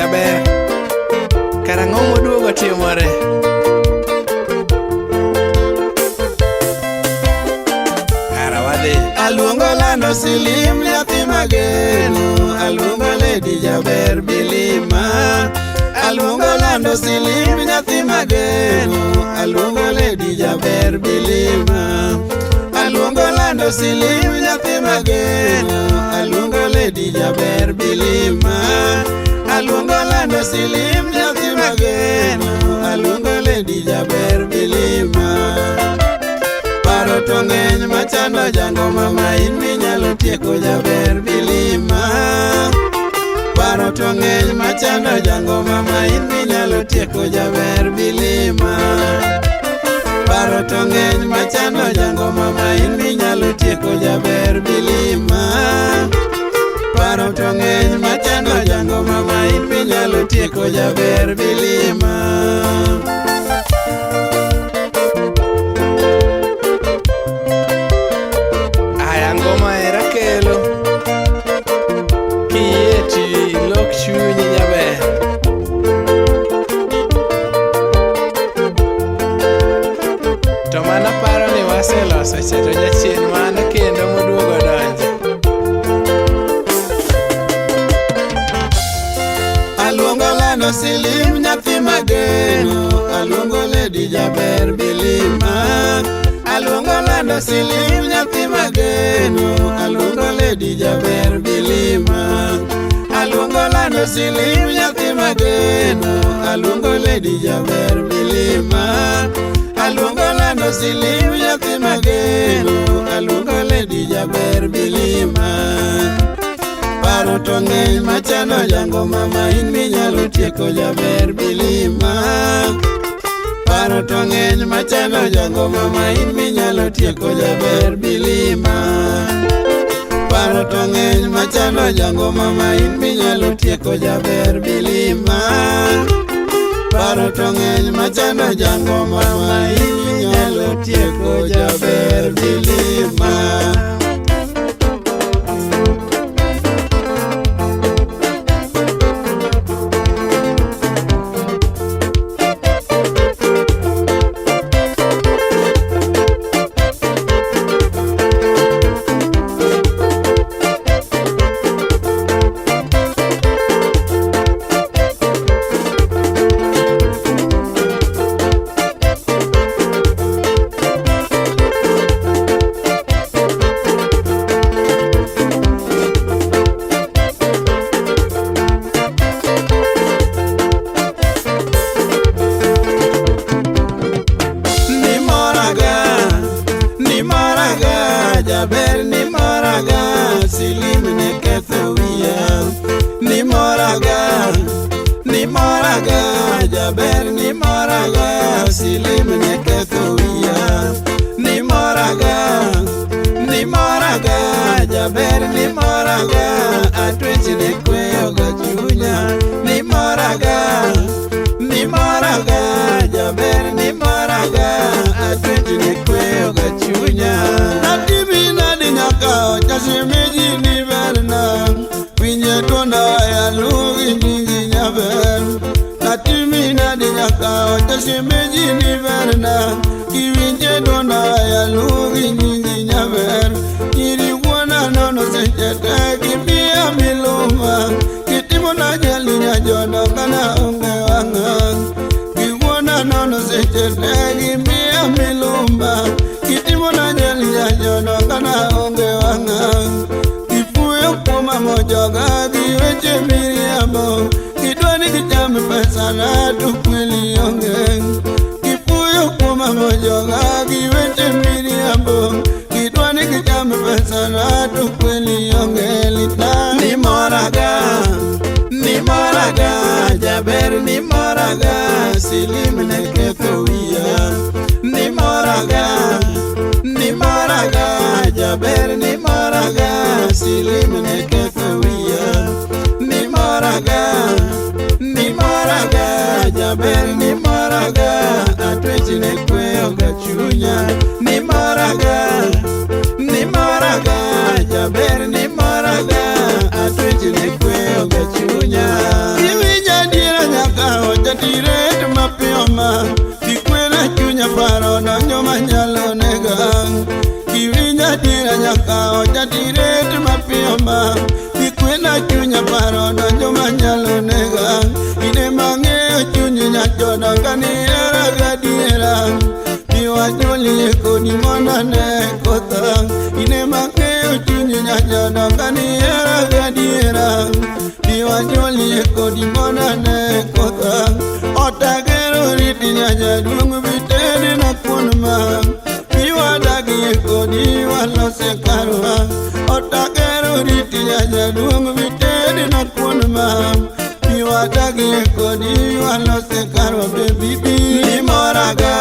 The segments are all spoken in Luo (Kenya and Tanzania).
jaber. Karang'o moduogo timore? Kara wadhi. Aluongo lando silim nyathi mageno, aluongo lady jaber bilima. Aluongo lando silim nyathi mageno, aluongo lady jaber bilima. Aluongo lando silim nyathi mageno, aluongo lady jaber bilima. Aluongo lando silim nyathi mageno, aluongo lady jaber bilima. Paro to ng'eny machando jango mama in minyalo tieko jaber bilima. Paro to ng'eny machando jango mama in minyalo tieko jaber bilima. Paro to ng'eny machando jango mama in minyalo tieko jaber bilima. Paro to ng'eny machando jango mama in minyalo tieko jaber bilima. Aya ngoma era kelo. Kiyie to ilok chunyi jaber. To mana paro ni waseloso cha to jachien mane kendo moduogo donjo. Aluongo lando silim nyathi mageno, aluongo lady jaber bilima. Aluongo lando silim nyathi mageno, aluongo lady jaber bilima. Aluongo lando silim nyathi mageno, aluongo lady jaber bilima. Aluongo lando silim nyathi mageno, aluongo lady jaber bilima. Paro to ng'eny machando jango mama in minyalo tieko jaber bilima. Paro to ng'eny machando jango mama in minyalo tieko jaber bilima. Paro to ng'eny machando jango mama in minyalo tieko jaber bilima. Paro to ng'eny machando jango mama in minyalo tieko jaber bilima. Nimoraga, nimoraga, jaber nimoraga, silim ne ketho wiya. Nimoraga, nimoraga, jaber nimoraga, silim ne ketho wiya. Nimoraga, nimoraga, jaber nimoraga, atwech ne kweyoga chunya. Nimoraga, nimoraga, jaber nimoraga, atwech ne kweyoga chunya. Natimi nadi nyaka chasimeji ni berna, winje tuonda alugi nyingi nyaber. Natimi nadi nyaka chasimeji ni berna, kiwinje tuonda alugi nyingi nyaber. Nyiri wuona nono seche te gimiya miluma, kitimo na jali nyajono kana onge wang'a. Giwuona nono seche te gimiya miluma, kitimo na jali nyajono kana onge wang'a. Gifuyo kuoma mojoga gi weche miriambo, gidwa ni gicham pesana to kweli onge. Gifuyo kuoma mojoga gi weche miriambo, gidwa ni gicham pesana to kweli onge litna. Nimoraga, nimoraga, jaber nimoraga, silim ne ketho wiya. Nimoraga, nimoraga, jaber nimoraga, silim ne ketho wiya. Nimoraga, nimoraga, jaber nimoraga, atwech ne kweyoga chunya. Nimoraga, nimoraga, jaber nimoraga, atwech ne kweyoga chunya. Iwinja diret mapiyo ma Ikwena chunya paro donjo manyalo nega Ine mang'eyo chuny nyachona ni hera gadiera Biwajulie kodi mondo ne kotha Ine mang'eyo chuny nyachona ni hera gadiera Biwajulie kodi mondo ne kotha Otagero riti nyajaduong' bitedi na kuon ma Biwadagie kodi walose karwa Otagero riti nyajaduong' bitedi na kuon ma Biwadagie kodi walose karwa baby bi Nimoraga,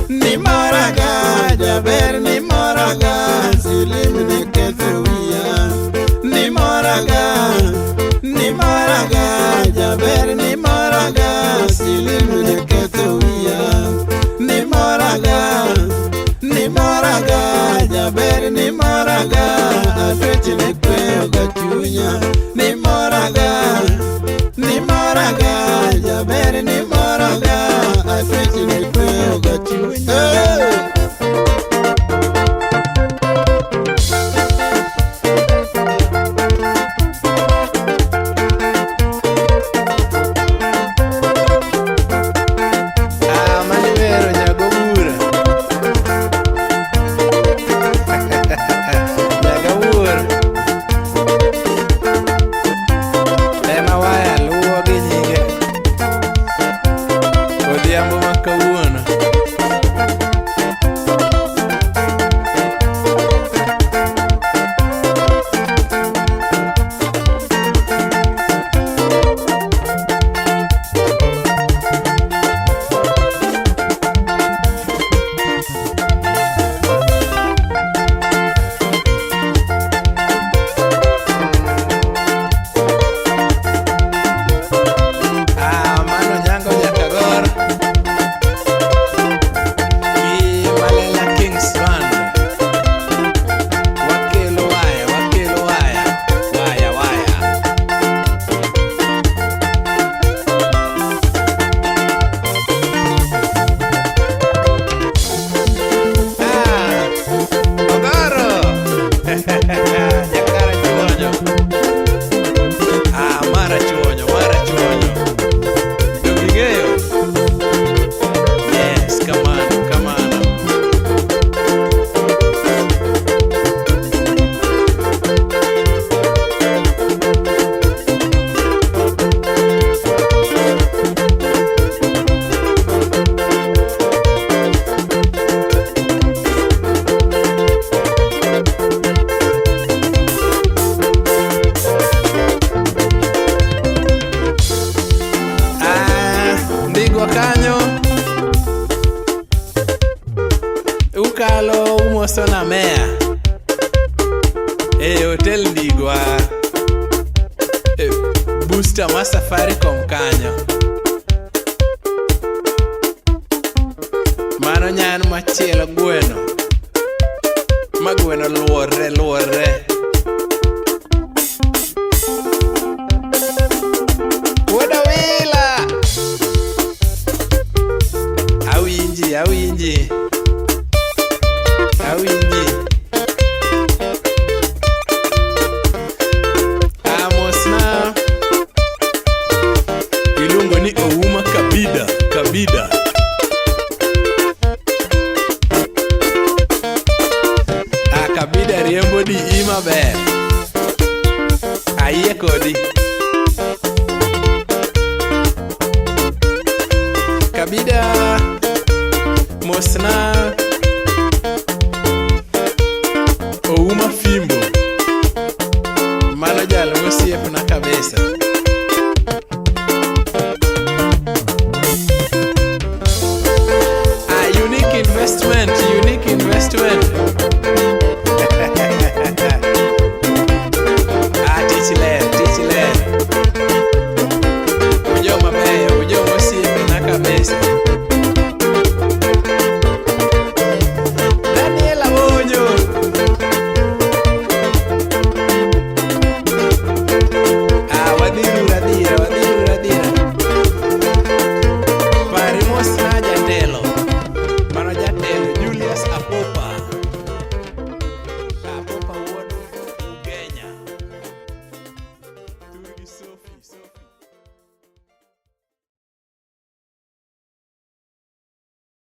nimoraga, jaber nimoraga Silim ne ketho wiya Nimoraga, nimoraga, jaber nimoraga Silim ne ketho wiya Nimoraga, nimoraga, jaber nimoraga Atweche ne kweyo ga chunya Nimoraga, nimoraga, jaber nimoraga Atweche ne kweyo ga chunya Hey! Ah, mano wero nyago bura. Nyaga wuor. Ema waya luwo gi nyinge. Odhiambo ma kawuono. Ah, mano Nyango Nyakagor. Gi Malela Kings Band. Wakelo waya, wakelo waya. Waya, waya. Ah, Ogoro. Nyakara chuonyo. Ah, mara chuonyo, mara chuonyo. Donge ing'eyo? Yes, kamano, kamano. Ah, ndigwa kanyo ukalo umoso na meya e hotel Ndigwa e booster ma Safaricom kanyo mano nyan machielo gweno ma gweno luorre luorre Wuod Awila Awinji, awinji. Awinji. Amosna. Iluongo ni Ouma Kabida, Kabida. Ah, Kabida riembo di i maber. Ayie kodi. Kabida mosna